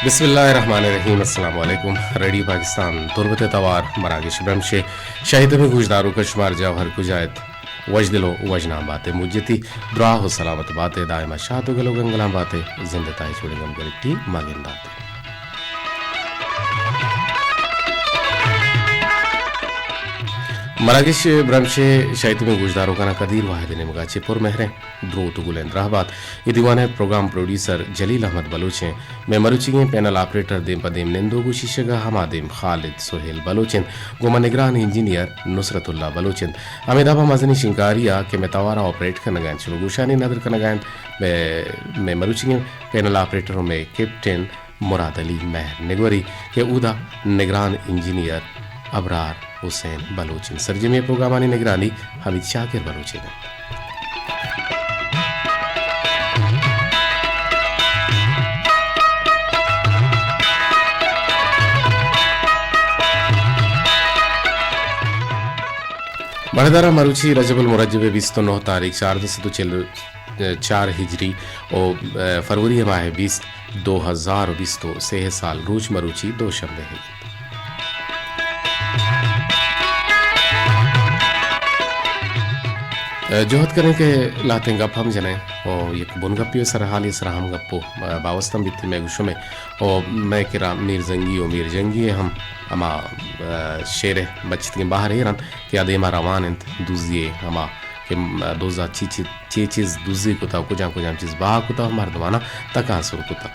بسم اللہ الرحمن الرحیم۔ السلام علیکم۔ ریڈیو پاکستان تربت ءِ توار مراگش برمش ءِ شاہی تمیں گوشداروکاں شمار جاہ ہر کجا ات، وشدل و وشنام بات ءِ۔ مجتی دراہ و سلامت بات ءِ، دائما شاد و گل و گنگلاں بات ءِ، زند ءِ تہا چوڑیں گم گلٹی مہ گندات۔ مراگش برمش ءِ شاہی تمیں گوشداروکاں قدیر واحد ءِ نیمگا چہ پر مہریں دروت و گلیں دراہ بات۔ اے دیوان ءِ پروگرام پروڈیوسر جلیل احمد بلوچ ایں۔ مئے مروچیگیں پینل آپریٹر دیم پہ دیم نندوک و شیشگ ءَ ہما دیم خالد سہیل بلوچ انت۔ گوں ما نگران انجینئر نصرت اللہ بلوچ انت۔ ہمے دابا مزنیں شنگکاری ءَ کہ مئے توار ءَ آپریٹ کنگ ءَ انت، شمئے گوشانی ندر کنگ ءَ انت۔ مئے، مئے مروچیگیں پینل آپریٹر و مئے کیپٹن مراد علی مہر نگوری کہ اودا نگران انجینئر ابرار حسین بلوچ انت۔ سرجمی پروگرامانی نگرانی حمید شاکر بلوچ انت۔ بڑدارا مروچی رجب المرجب بیست و نہ تاریخ چاردہ سد و چل چار ہجری و، ء، فروری ماہ بیست، دو ہزار و بیست و سے سال، روچ مروچی دوشنبے ہے۔ ء، جہد کنیں کہ لہتیں گپ ہم جنیں و یک بنگپی و سرحالی سرا ہم گپ و، ء، باوستم بیتی مئے گوشمے و مئے کرا میر زنگی و میر جنگی ہم ہما، ء، شعر بچتگیں بہر ایر انت کہ آ دیما روان انت، دوزی ہما کہ، م، دوزا چی چی چے چیز دزی کتہ و کجام کجام چیز بہا کتہ و مردمانا تکانسر کتہ۔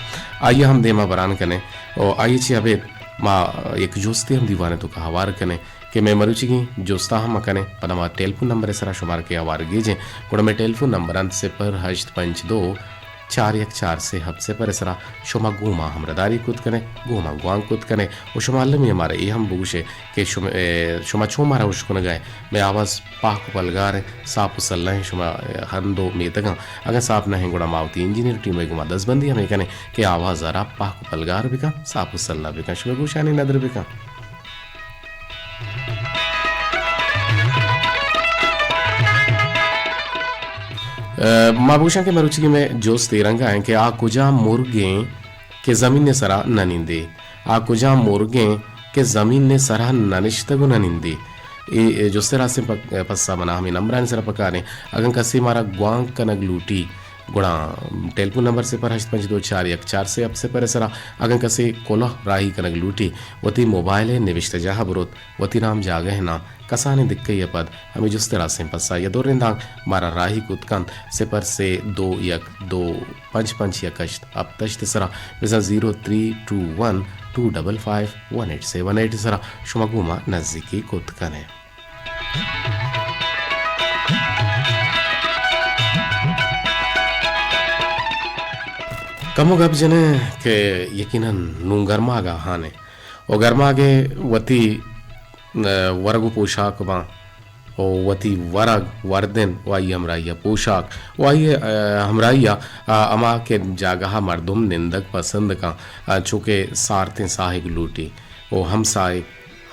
آئی ء ہم دیما بران کنیں و آئی ء چہ ابید ما یک جستے ہم دیوان ء توکا ہوار کنیں کہ مئے مروچیگیں جستا ہم مکنیں۔ پدا ما ٹیلیفون نمبر ء سرا شمارا کہ ہوار گیجیں، گڑا مئے ٹیلیفون نمبر انت صفر ہشت پنچ دو چار یک چار سے ہفت صفر ء سرا شما گوں ما ہمراہداری کت کنے، گوں ما گوانک کت کنے و شما المی ء مارا اے ہم بگوشے کہ شما، اے، شما چون مارا اشکنگا ئے، مئے آواز پاک و پلگار انت، ساپ و سلہ انت، شما ہند و میتگاں اگاں ساپ نہ انت، گڑا ما وتی انجینئر ٹیم ء گوما دزبندی ہمے کنیں کہ آواز ء را پاک و پلگار بکن، ساپ و سلہ بکن، شمئے گوشانی ندر بکن۔ ء، ما بگوشاں کہ مروچی مئے جست اے رنگا انت کہ آ کجام مرگ انت کہ زمین ء سرا نہ نندے؟ آ کجام مرگ انت کہ زمین ء سرا نہ نشتگ و نہ نندے؟ اے، اے جست ء راستیں پک-، پسہ منا ہمے نمبرانی سرا پکار انت۔ اگاں کسے مارا گوانک کنگ لوٹی، گڑا ٹیلیفون نمبر صفر ہشت پنچ دو چار یک چار سے ہفت صفر ء سرا، اگاں کسے کلہ راہی کنگ لوٹی، وتی موبائل ء نبشتہ جاہ ء بروت، وتی نام، جاگہ ء نام، کسانیں دکہ ء پد ہمے جست ء راستیں پسہ یا دو رندانک مارا راہی کت کنت، صفر سے دو یک دو پنچ پنچ یک ہشت ہپت ہشت ء سرا، بزاں زیرو تھری ٹو ون ٹو ڈبل فائیو ون ایٹ سیون ایٹ ء سرا شما گوں ما نزیکی کت کن ئے۔ کمو گپ جنیں کہ یقیناً نوں گرماگ ء آہان ء و گرماگ ء وتی، ء، ورگ و پوشاک باں و وتی ورگ، وردن و آئی ہمراہی ء پوشاک و آئی، ء، ہمراہی ء، ء، ہما کہ جاگہ ء مردم نندگ پسند کن، ء، چو کہ سارتیں ساہگ لوٹی و ہم ساہگ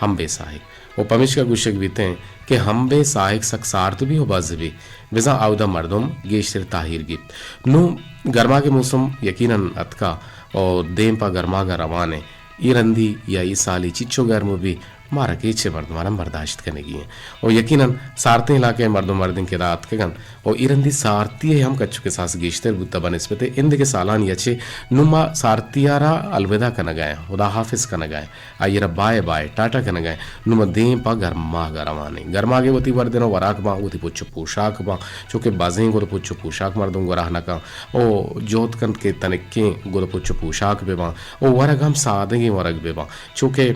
ہم بے ساہگ۔ و پمیشکا گوشگ بیتیں کہ ہمبے ساہگ سک سارت بی و بز بی، بزاں اودا مردم گیشتر تاہیر گیپت۔ نوں گرماگ ء موسم یقیناً اتکا و دیم پہ گرماگ ء روان ء۔ اے رندی یا اے سالی چچو گرم بی، مارا کہ چہ مردماناں برداشت کنگی انت۔ و یقیناً سارتیں علاقہ ء مردم مردین کہ ادا اتکگ انت و اے رندی سارتی ء ہم کچک ء ساس گیشتر بوتہ بہ نسبت ایندگہ سالانی ء چہ۔ نوں ما سارتی ء را الوداع کنگ ء ایں، خدا حافظ کنگ ء ایں۔ آئی ء را بائے بائے ٹاٹا کنگ ء ایں۔ نوں ما دیم پہ گرماگ ء روان ایں۔ گرماگ ء وتی وردن ء وراک باں، وتی پچ ء پوشاک باں، چونکہ بازیں گد ء پچ ء پوشاک مردم گورا نہ کن۔ او جہد کنت کہ تنکیں گد ء پچ ء پوشاک بہ باں۔ او ورگ ہم سادگیں ورگ بہ باں، چونکہ،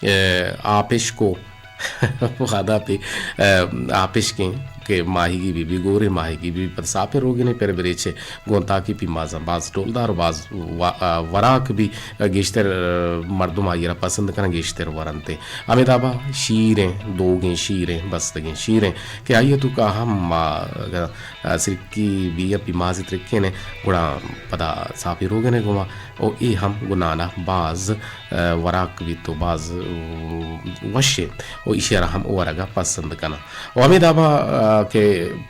اے، آپشک و پدا پہ، اے، آپشکیں کہ ماہیگی بی بی، گوریں ماہیگی بی بی، پد ساپیں روگنے پر بریچے گوں تاکہ پیمازاں باز ڈولدار و باز وا-، ا، وراک بی، ا، گیشتر، ا، مردم آئی را پسند کنن، گیشتر ورنتے۔ ہمے دابا شیریں، دوگیں شیریں، بستگیں شیریں کہ آئی توکا ہم ما، ا، سرکی بی یا پیمازی ترکینے، گڑا پدا ساپی روگنے گوما، او اے ہم گنانا باز، ا، وراک بیت و باز، ا، وش انت و ایشی را ہم ورگا پسند کنن۔ و ہمے دابا، ا، کہ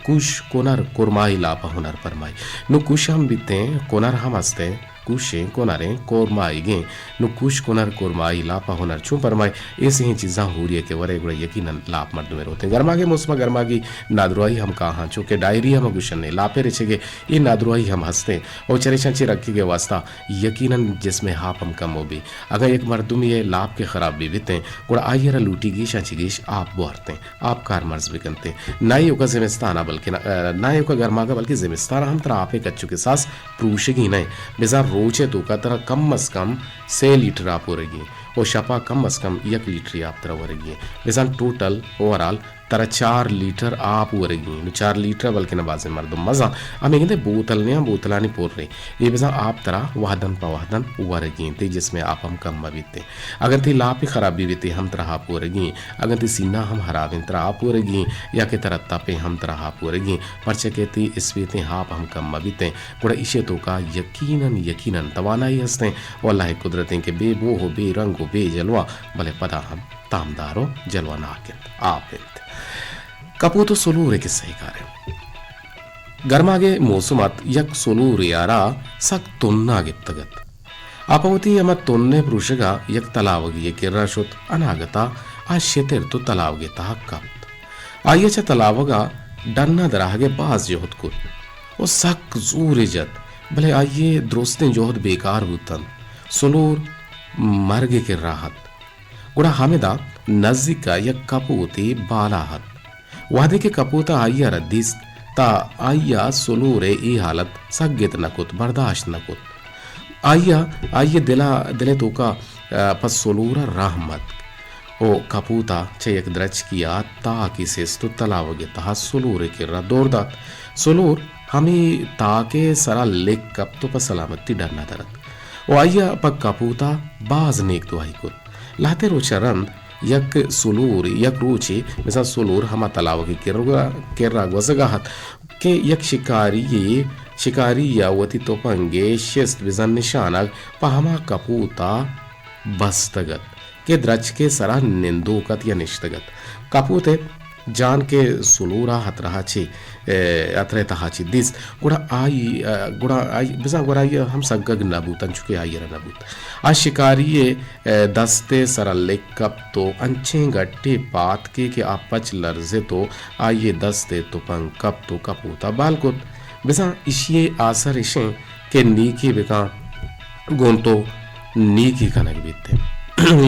کوش کنر کرمائی لاپا ہنر پرمائی۔ نو کوش ہم بیتیں، کنر ہم ہستیں، کوشیں، کنریں، کورمائیگیں۔ نوں کوش، کنر، کورمائی، لاپ ءُ ہنر چون پرمائے، اے سہیں چیزاں ہوری ءَ کہ ورے گڑا یقیناً لاپ مردمے روتیں۔ گرماگ ءِ موسم ءَ گرماگی نادراہی ہم کاہاں، چو کہ ڈائریا ہم گوشنے، لاپ ءِ رچگ ءِ اے نادراہی ہم ہستیں ءُ چریشاں چہ رکگ ءِ واستا یقیناً جسم ءِ آپ ہم کمو بی۔ اگاں یک مردمے ءِ لاپ کہ خراب بہ بیتیں، گڑا آئی ءَ را لوٹی گیشاں چہ گیش آپ بوارتیں، آپ کارمرز بکنتیں۔ نہ ایوکا زمستان ءَ بلکہ نہ، نہ ایوکا گرماگ ءَ بلکہ زمستان ءَ ہم ترا آپ ءِ کچک ءِ ساس پروشگی نہ انت۔ بزاں روچ ءِ توکا ترا کم از کم سے لیٹر آپ ورگی انت ءُ شپ ءَ کم از کم یک لیٹرے آپ ترا ورگی انت۔ بزاں ٹوٹل اوورآل ترا چار لیٹر آپ ورگی انت۔ نوں چار لیٹر ءَ بلکہ نہ بازیں مردم مزاں ہمے گندے بوتل نیاں، بوتلانی پرے۔ اے بزاں آپ ترا وہدن پہ وہدن ورگی انت، تئی جسم ءِ آپ ہم کم مہ بیت۔ اگاں تئی لاپ ءِ خرابی بیت، ہم ترا آپ ورگی انت۔ اگاں تئی سینہ ہم ہراب انت، ترا آپ ورگی انت، یا کہ ترا تپ انت، ہم ترا آپ ورگی انت۔ پرچا کہ تئی اسپیتیں آپ ہم کم مہ بیتیں، گڑا ایشی ءِ توکا یقیناً، یقیناً توانائی ہستیں ءُ اللہ ءِ قدرت انت کہ بے بوہ ءُ بے رنگ ءُ بے جلوہ، بلے پدا ہم تامدار ءُ جلوہ ناک انت، آپ انت۔ کپوت ءُ سلور ءِ کسہ ءَ کاریں۔ گرماگ ءِ موسم ات، یک سلورے ءَ را سک تنا گپتگ ات۔ آ پہ وتی ہما تن ءِ پروشگ ءَ یک تلاوگے ءِ کرا شت، اناگت ءَ آ شترت ءُ تلاوگ ءِ تہا کپت۔ آئی ءَ چہ تلاوگ ءَ ڈن ءَ در آہگ ءِ باز جہد کت ءُ سک زورے جت، بلے آئی ءِ درستیں جہد بیکار بوت انت۔ سلور مرگ ءِ کرا ات۔ گڑا ہمدا نزیک ءَ یک کپوتے بالا ات۔ وہدے کہ کپوت ءَ آئی ءَ را دیست، تہ آئی ءَ سلور ءِ اے حالت سگت نہ کت، برداشت نہ کت۔ آئی ءَ، آئی ءِ دل ءَ، دل ءِ توکا، آ، پہ سلور ءَ رحم اتک ءُ کپوت ءَ چہ یک درچکے ءَ تاکے سست ءُ تلاوگ ءِ تہا سلور ءِ کرا دور دات۔ سلور ہمے تاک ءِ سرا لک کپت ءُ پہ سلامتی ڈن ءَ در اتک ءُ آئی ءَ پہ کپوت ءَ باز نیک دعائی کت۔ لہتے روچ ءَ رند یک سلورے، یک روچے، بزاں سلور ہما تلاوگ ءِ کرا، کرا گوزگ ءَ ات کہ یک شکاری یے، شکاری ءَ وتی تپنگ ءِ شست بزاں نشانگ پہ ہما کپوت ءَ بستگ ات کہ درچک ءِ سرا نندوک ات یا نشتگ ات۔ کپوت ءِ جان کہ سلور ءَ ہترہ ءَ چہ، اے، ہترہ ءِ تہا چہ دیست، گڑا آئی، اے، گڑا آئی، بزاں گڑا آئی ءَ ہم سگگ نہ بوت، انچو کہ آئی ءَ را نہ بوت۔ آ شکاری ءِ، اے، دست ءِ سرا لک کپت ءُ انچیں گٹے پاد کے کہ آ پچ لرزت ءُ آئی ءِ دست ءِ تپنگ کپت ءُ کپوت ءَ بال کت۔ بزاں ایشی ءِ آسر اش انت کہ نیکی بکن گوں تو نیکی کنگ بیت۔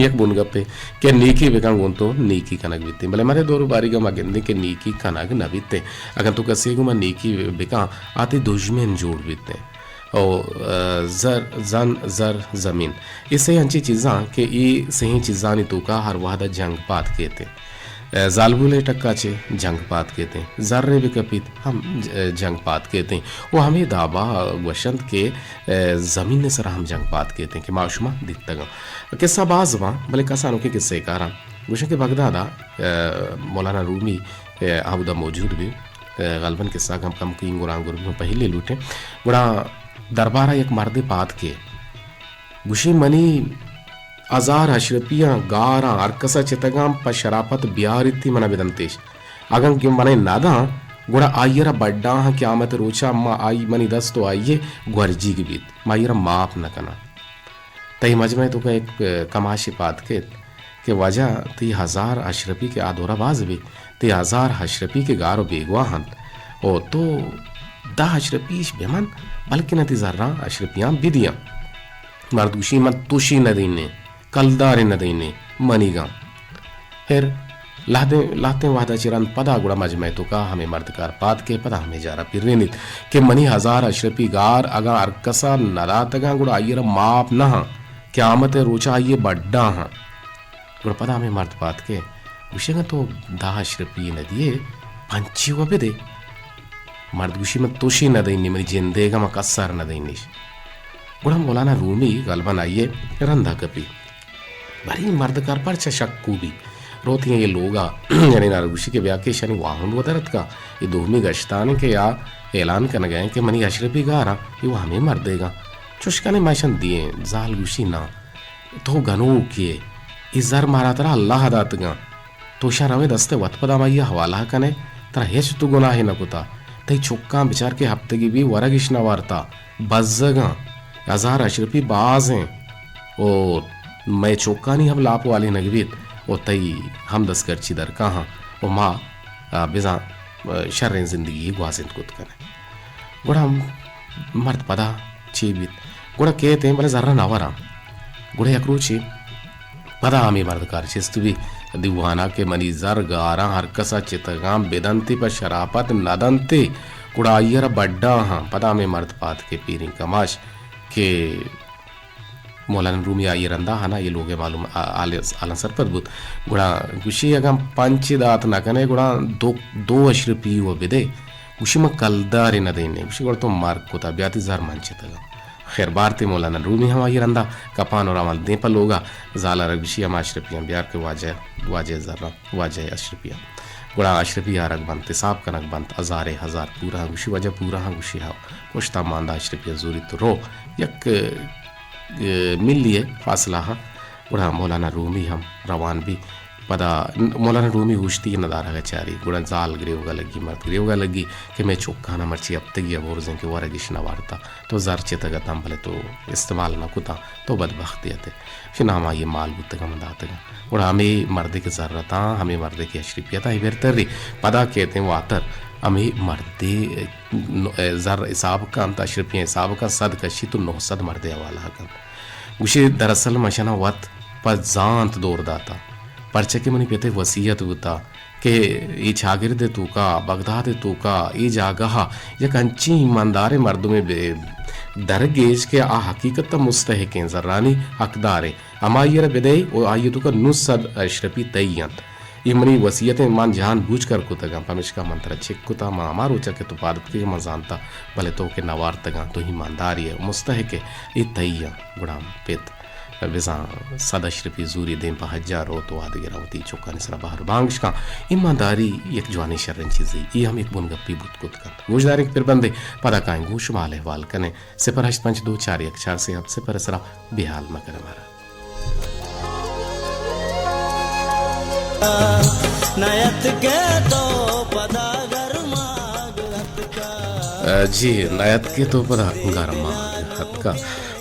یک بنگپے کہ نیکی بکن گوں تو نیکی کنگ بیت، بلے مرے دور ءُ باریگ ءَ ما گندیں کہ نیکی کنگ نہ بیت۔ اگاں تو کسے گوما نیکی بکن، آ تئی دژمن جوڑ بیت۔ او، آ، زر، زن، زر، زمین۔ اے سئے انچیں چیزاں کہ اے سئیں چیزانی توکا ہر وہد ءَ جنگ پاد کیت۔ اے، زالبول ءِ ٹکا چہ جنگ پاد کیت۔ زرے بکپیت، ہم ج-، جنگ پاد کیت۔ و ہمے دابا گوشنت کہ، اے، زمین ءِ سرا ہم جنگ پاد کیت کہ ما شما دیتگاں۔ قصہ باز باں، بلے کسانوکیں قصہ کاراں۔ گوشن کہ بغداد ءَ، اے، مولانا رومی، اے، ہمودا موجود بی۔ اے، غالباً قصہ کم کم کینگ گران گر بی، پہلی لوٹیں۔ گڑا دربارا یک مردے پاد کے۔ گوشی، منی ہزار اشرپیاں، گاراں، ہر کسا چتگاں پہ شرافت بیاریتی منا بدنتیش۔ اگاں کہ منا نہ داں، گڑا آئی را بڈا ہاں قیامت روچا ما آئی، منی دست و آئی گورجیگ بیت۔ ما آئی را معاف نہ کناں۔ تئی مجمع توکا یک، اے، کماشے پاد کیت کہ واجہ تئی ہزار اشرپی کہ آ دورا باز بی، تئی ہزار اشرپی کہ گار و بیگواہ انت، او تو دہ اشرپیش بمن، بلکن تئی زراں اشرپیاں بدیاں۔ مرد گوشی، من توشی ندینے، کلدارے ندینے، منیگاں۔ ہر لہتیں، لہتیں وہدا چہ رند پدا گڑا مجمع توکا ہمے مردکار پاد کے، پدا ہمے جارا پرینیت کہ منی ہزار اشرپی گار اگاں ہر کسا نداتگاں گڑا آئی را معاف نہ ہاں، قیامت روچا آئی بڈا ہاں۔ گڑا پدا ہمے مرد پاد کے، گوشی، اگاں تو دہ اشرپی ندیے، پنچی و بدے۔ مرد گوشی، من توشی ندینی، منی جندیگا من کسر ندینیش۔ گڑا مولانا رومی غالباً آئی رندا کپی۔ بری مردکار پرچا شک کو بی؟ روتی اے لوگا، یعنی نارگوشی کہ بیا کہ شنی واہند و درتکا، اے دومی گشتانے کہ یا اعلان کنگا ایں کہ منی اشرپی گاراں، اے و ہمے مردیگاں۔ چوش کنے ما شن دیئیں، زال گوشی نا۔ تو گنوکے، اے زر مارا ترا اللہ داتگاں۔ تو شاں روے دستے وت پدا مائی حوالہ کنے، ترا ہچ تو گناہے نہ کتا۔ تئی چکاں بچار کہ ہفتگی بی ورگش نہ وارتا، بزگاں۔ ہزار اشرپی باز ایں و مئے چکانی ہم لاپ والینگ بیت و تئی ہم دستگرچی درکاہاں و ما، آ، بزاں، آ، شریں زندگی گوازینت کت کنیں۔ گڑا مرد پدا چے بیت؟ گڑا کیت ایں بلے زر نہ وراں۔ گڑا یک روچے پدا ہمے مرد کار چست بی دیوانا کہ منی زر گاراں ہر کسا چتگاں بدنتے پہ شراپت ندنتے، گڑا آئی را بڈا ہاں۔ پدا ہمے مرد پاد کہ پیریں کماش کہ مولانا رومی آئی رندا ہنا یہ لوگ معلوم آ-، آل-، آلان سرپد بوت۔ گڑا گوشی اگاں پنچ دات نہ کنے گڑا دو، دو اشرپی و بدے۔ گوشی من کلدارے نہ دینے۔ گوشی گڑا تو مرگ کتا، بیاتی زر من چتگاں۔ خیر بارتے مولانا رومی ہم آئی رندا کپان و روان دیم پہ لوگا۔ زالا را گوشی ہما اشرپیاں بیار کہ واجہ، واجہ زراں، واجہ اشرپیاں۔ گڑا اشرپی آرگ بنت، حساب کنگ بنت، ہزارے ہزار پورا ہاں۔ گوشی واجہ پورا ہاں؟ گوشی ہاو۔ پشتا ماندا اشرپی زوری تو رو یک، اے، ملی فاصلہ ہاں۔ گڑا مولانا رومی ہم روان بی۔ پدا مولانا رومی اوشتی ندارگ چاری۔ گڑا زال گریوگا لگی، مرد گریوگا لگی کہ مئے چکانا مرچی ہپتگی ء برزیں کہ ورگش نہ وارتا۔ تو زر چتگ اتاں بلے تو استعمال نہ کتاں، تو بدبختے ات۔ کہ نام آئی مال بوتگاں من داتگاں۔ گڑا ہمے مردے کہ زر اتاں، ہمے مردے کہ اشرپی اتاں، اے بہتر ری۔ پدا کیتیں واتر ہمے مردے، ن-، زر حساب کنت، اشرپی حساب کنت، صد کشی تو نو صد مردے حوالہ کنت۔ گوشی دراصل مشنا وت پہ زانت دور داتا، پرچہ کہ منی پتے وصیت بوتا کہ اے چاگرد ء توکا، بغداد ء توکا، اے جاگہ ء یک انچیں ایمانداریں مردمے بہ درگیج کہ آ حقیقت ء مستحقیں، زرانی حقداریں، ہمائی ء را بدئے و آئی ء توکا نو صد اشرپی تئی انت۔ اے منی وصیتیں، من جان بوجھ کر کتگاں، پمشکا من ترا چک کتا، من ہما روچا کہ تو پاد اتکگے من زانتا، بلے تو کہ نوارتگاں، تو ایماندارے ء مستحق ئے، اے تئی انت۔ گڑا پت بزاں صد اشرپی زوری دیم پہ حجا روت و آدگرا وتی چکانی سرا بہر و بانگش کن۔ ایمانداری یک جوانیں شریں چیزے، اے ہم یک بنگپے بوت کت کنت۔ گوشداریں کہ پربندے، پدا کائیں گوں شما حال احوال کنیں۔ صفر ہشت پنچ دو چار یک چار سے ہفت صفر سرا بے حال مہ کنیں مارا۔ نہ اتکے تو پدا گرماگ اتکا۔ جی، نہ اتکے تو پدا گرماگ اتکا۔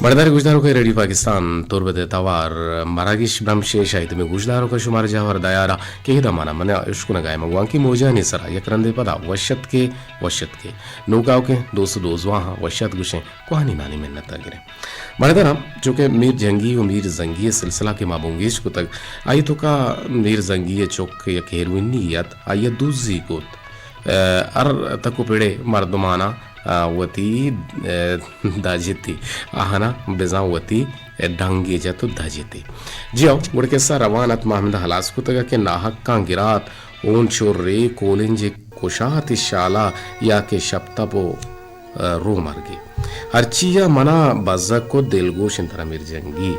بڑدار گوشداروکے، ریڈیو پاکستان تربت ء توار مراگش برمش ء شاہی تمے گوشداروکا شمار جاور دیارا کہ ادا مانا من اشکنگا ء مگوانکی موجانی سرا یک رندے پدا وشت کے، وشت کے۔ نوکاوکیں دوست دوزواہاں وشت گوشیں، کوہنینانی منت ء گریں۔ بڑدار ہم چونکہ میر جنگی و میر زنگی ء سلسلہ کہ ما بنگیج کتگ، آئی توکا میر زنگی ء چک یک ہیروئنی ات، آئی ء دزی کت۔ ء ہر تک و پڑے مردمانا، ء وتی، ء داجتی آہانا بزاں وتی ڈنگے جت و داجتی۔ جی ہو، گڑ قصہ روان ات، ما ہمدا ہلاس کتگ کہ ناحقاں گرات، ہون چرے، کولنج کشات شالا یا کہ شپ تپ و ء رومرگے۔ ہرچی ء منا بزگ کت دلگوش انت ترا میر جنگی،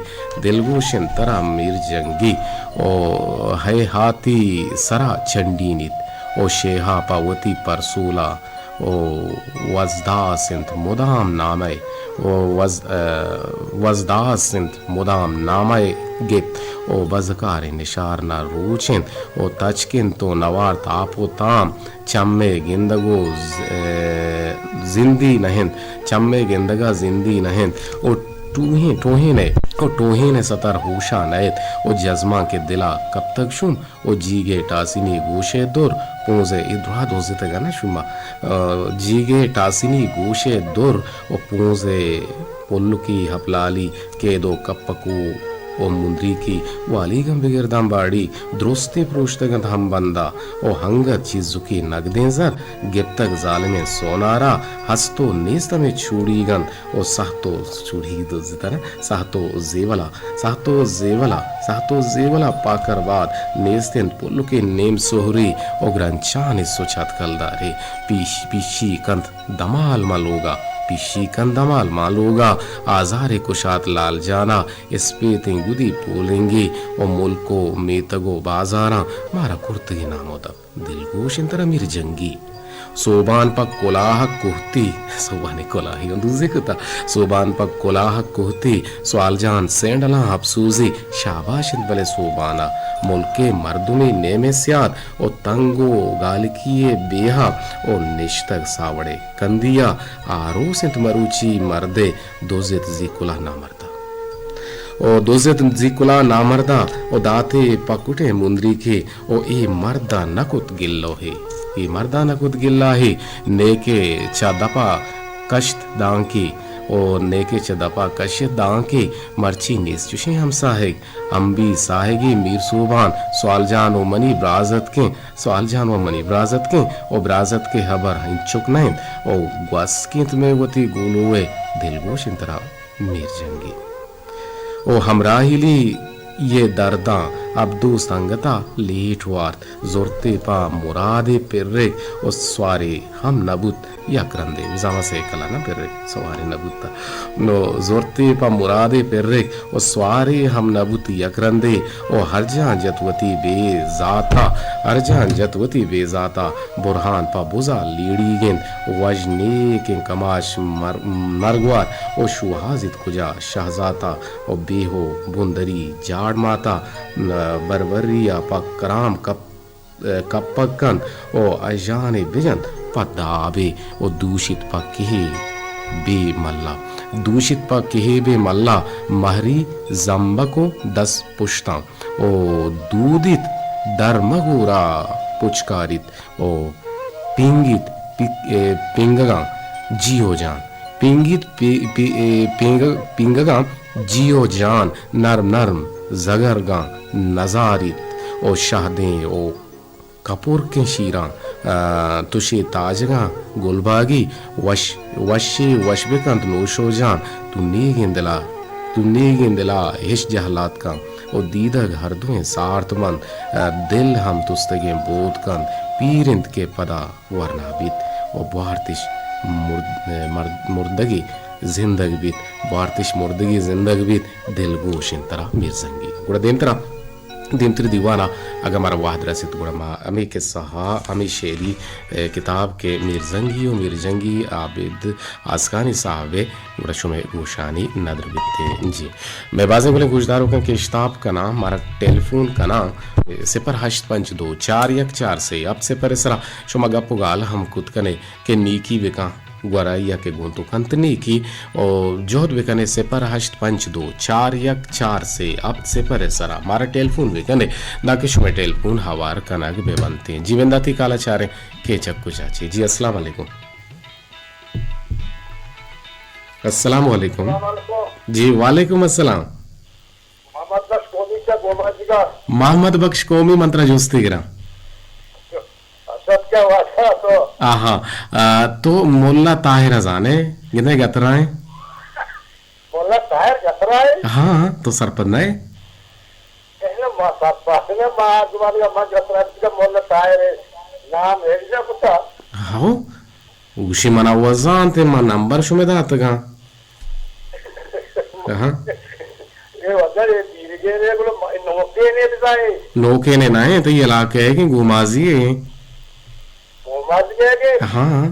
دلگوش انت ترا میر جنگی۔ او ہیہاتی سرا چنڈینیت، او شیہا پہ وتی پرسولا، او وزداس انت مدام نامئے، او وز-، ء وزداس انت مدام نامئے گپت، او بزکاریں نشارنا روچ انت، او تچک انت و نوارت آپ و تام۔ چمے گندگ و ز-، ء، زندی نہ انت، چمے گندگ ء زندی نہ انت، او ٹوہیں، ٹوہیں ء، او ٹوہیں ء ستر ہوشا نئیت، او جزماں کہ دلا کپتگ شوم، او جیگے ٹاسینی گوشے در، پونزے اے درا دوزتگ نہ شوما، ء، جیگے ٹاسینی گوشے در، او پونزے پلکی ہپلالی کید و کپکو و مندریکی والیگاں بگرداں باڑی درستیں پروشتگ انت ہمبندا و ہنگت چیزکی نگدیں زر گپتگ ظالمیں سونارا ہست و نیست ہمے چوڑیگ انت و سہت و چوڑیگ دزتر سہت و زیولا، سہت و زیولا، سہت و زیولا پاکر باد نیست انت پلکے نیم سہری و گرنچانی سچ ات کلدارے پیش، پیشی کنت۔ دمال ماں لوگا، پیشی کن دمال ماں لوگا، آزارے کشات لال جانا، اسپیتیں گدی پولنگی و ملک و میتگ و بازاراں مارا کرتگی نام و دپ۔ دلگوش انت ترا میر جنگی، سوبان پہ کلاہ کوہتی، سوبانی کلاہی اوں دوزی کتا۔ سوبان پہ کلاہ کوہتی، سوال جان سینڈلاں اپسوزی، شاباش انت بلے سوبانا۔ ملکے مردمی نیمے سیاد و تنگ و گالکی بیہا و نشتگ ساوڑے کندیا۔ آروس انت مروچی مردے دزت زی کلاہ نامردا۔ او دزت زی کلاہ نامردا او داتے پکٹیں مندریکے او اے مردا نکت گلو ہے۔ اے مردا نکت گلا ہے۔ نیکے چہ دپا کشت دانکی او نیکے چہ دپا کشت دانکی مرچی نیست چشیں ہمساہگ۔ امبی ساہگی میر سوبان سوال جان و منی برازتکیں، سوال جان و منی برازتکیں او برازتکے ہبر انچک نہ انت او گوسکینت مئے وتی گولوئے دلگوش انت ترا۔ میر جنگی۔ او ہمراہیلی یہ درداں ابدو سنگتا لیٹ وارت، زرتے پا مرادے پرک او سوارے ہم نبوت یک رندے، بزاں سیکلا نہ پرک، سوارے نبوت۔ نو زرتے پا مرادے پرک او سوارے ہم نبوت یک رندے، او ہر جان جت وتی بے ذاتا، ہر جان جت وتی بے ذاتا۔ برہان پہ بزا لیڑیگ انت، وژ نیکیں کماش مر-، مرگوار و شوہازیت کجا شہزاتا و بیہ و بندری جاڑ ماتا، بربری ء پہ کرام کپ-، کپگ کنت و اژانے بجنت پہ دابے و دوشیت پہ کہے بے ملا، دوشیت پہ کہے بے ملا، مہری زمبک و دست پشتاں و دودیت درمگورا پچکاریت۔ او پینگیت پی-، اے، پینگگاں جیو جان۔ پینگیت پی-، پی-، اے، پینگ-، پینگگاں جیو جان نرم نرم زگرگاں نزاریت۔ او شہدیں او کپورکیں شیراں، آ، تشے تاجگاں گلباگی وش، وشے وش بکنت نوشو جان۔ تو نیگیں دلا، تو نیگیں دلا ہش جہلات کن۔ او دیدگ ہر دوئیں سارت بنت، آ، دل ہم تستگیں بود کنت۔ پیر انت کہ پدا ورنا بیت و بوارتش مرد-، مرد-، مردگی زندگ بیت، بوارتش مردگی زندگ بیت، دلگوش انت ترا میر زنگی۔ گڑا دیمترا، دیمتری دیوانا اگاں مارا وہد رسیت گڑا ما ہمے قصہ ہا، ہمے شعری، اے، کتاب کہ میر زنگی و میر جنگی عابد آسکانی صاحب ء گڑا شمئے گوشانی ندر بیت۔ جی، مئے بازیں گلیں گوشداروکاں کہ اشتاپ کناں، مارا ٹیلیفون کناں، صفر ہشت پنچ دو چار یک چار سے ہفت صفر ء سرا شما گپ و گال ہم کت کنے کہ نیکی بکاں، گورا یا کہ گوں تو کنت نیکی، او جہد بکنے صفر ہشت پنچ دو چار یک چار سے ہفت صفر ء سرا مارا ٹیلیفون بکنے، دانکہ شمئے ٹیلیفون ہوار کنگ بہ بنتیں۔ جی، وندا تی کالا چاریں کہ چک کجا چے۔ جی، السلام علیکم۔ السلام علیکم۔ السلام علیکم۔ جی، وعلیکم السلام۔ محمد بخش قومی چہ گومازیگا۔ محمد بخش قومی من ترا جستی گراں۔ اسد کیا واجہ تو؟ آہا، آ، تو ملا طاہر زانے، گندے گترائیں؟ ملا طاہر گترائیں؟ ہاں، تو سرپد نہ ئے؟ اے نہ، ما سرپد نہ، ما زمانے ما گترائیں، ملا طاہر نام ہے، نہ پتا۔ ہاؤ؟ گوشی، من ء وزانت، من نمبر شمئے داتگاں۔ اہاں۔ اے وزر اے دیرگے نے، گڑا ما-، نوکینے بزائے۔ نوکینے نہ ایں، تئی علاقہ ء کہ گومازی ء۔ گومازی ء کہ؟ ہاں۔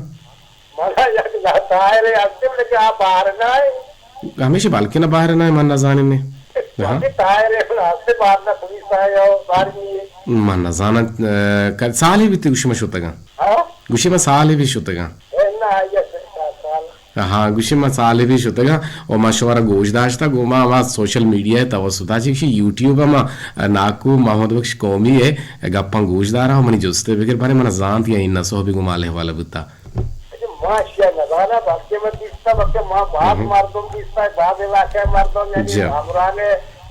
منا یک لتائرے ہستیں، لیکن آ بار نہ ایں۔ ہمیشہ بلکن بار نہ ایں، من نزانیں۔ ہاں۔ بلکن طاہر ء ہستیں، بار نہ، پولیس آیا، بار نہیں۔ من نزاناں، ا، ک-، سالے بیتی گوشی من شتگاں۔ ہاں؟ گوشی من سالے بی شتگاں۔ اے نہ، آئی ء سال۔ ہاں، گوشی من سالے بی شتگاں و من شمارا گوش داشتگ و ما ہما سوشل میڈیا ء توسط ء چہ گوشی یوٹیوب ء ما ناکو محمد بخش قومی ء گپاں گوش داراں و منی جست ء بگر بارے من زانت یا این نسو بی گوں مال حوالہ بوتا۔ اچھا، ما اشیا نزاناں، بلکہ من دیستا، بلکہ ما باز ہم۔ مردم دیستا، باز علاقہ مردم، یعنی جی۔ ہمران